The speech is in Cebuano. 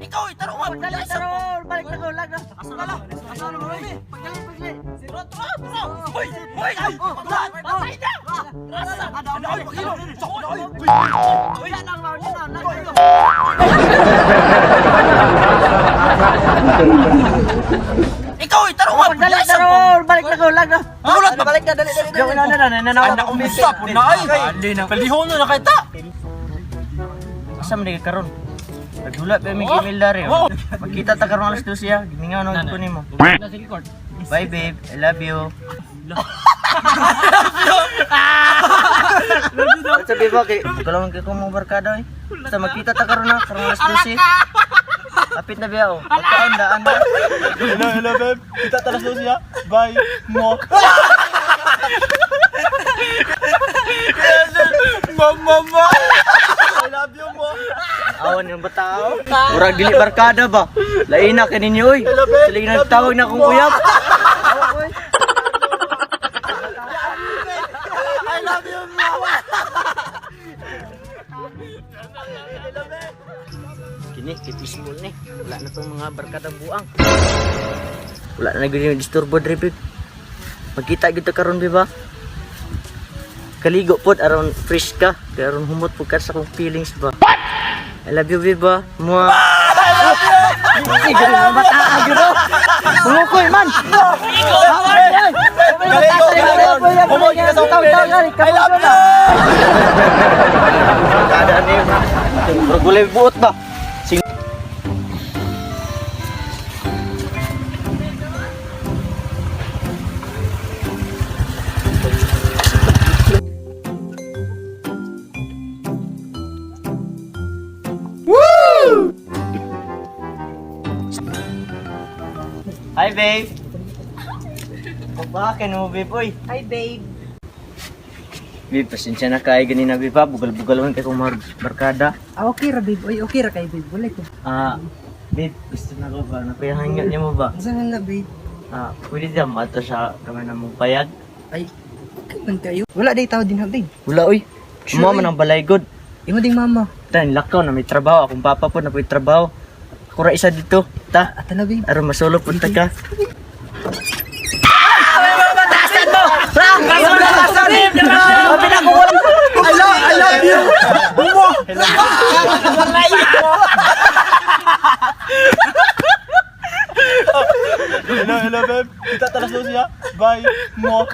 Ikaw ay tarong nga. Dali, tarong! Balik na ko, lag na. Asa na? Asa na mo? Pagdali, pagdali. Tara, tara, tara. Hoy, hoy, ay, patay na. Rasa. Ano ay pagilo? Sako na ay. Hoy, Wala lang, wala lang, lag na. Ikaw ay tarong nga. Pagdali, tarong! Balik na ko, lag na. Tulad ba? Balik na, dali, dali, dali. Na, na, na, na, na, Anak umisa po na ay. Palihon na kita. Asa man ka karon? Nagdula pa mi email dari. Oh. Magkita ta karon alas 12 ya. Gimingaw na ko nimo. Bye babe, I love you. Sabi ba kay kalawang kay ko mga barkada eh. Basta magkita ta karon na karon alas 12. Apit na biya oh. Pagkaon daan na. Hello, hello babe. Kita talas daw siya. Bye. Mo. Mama, mama. I love you mo. Awan yung batao. Murag dili barkada ba? Lain na kay ninyo oy. Sige nagtawag na akong uyab. I love you mo. Kini kay peaceful ni. Wala na tong mga barkadang buang. Wala na gyud yung disturbo diri babe. Magkita gyud ta karon babe ba? Kaligo pod aron fresh ka, kay aron humot pud ka sa akong feelings ba. I love you babe ba. Mua. Sige na bata gyud oh. Humukoy man. Kaligo, kaligo. Humot ka sa akong feelings. I love you. Kada ni. Murag walay buot ba? Sing Hi babe. Bakit mo babe oy? Hi, babe. Babe, pasensya na kay ganina babe ha. Bugal-bugal man kay kong barkada. Ah, okay ra, babe. Oy, okay ra kay babe. Wala ko. Ah, babe, gusto na ko ba? Napayahangat niya mo ba? Unsa man na, babe? Ah, pwede dyan mato sa kamay na mong payag. Ay, okay man kayo. Wala day tao din ha, babe. Wala oy. Sure, Mama man ang balay god. Imo ding mama. Tan lakaw na may trabaho akong papa po na may trabaho. Ako ra isa dito. Ta, Ata na, babe. aron masolo punta ka. I love you. Mo. Hello, hello babe. Kita talas daw siya. Bye. Mo.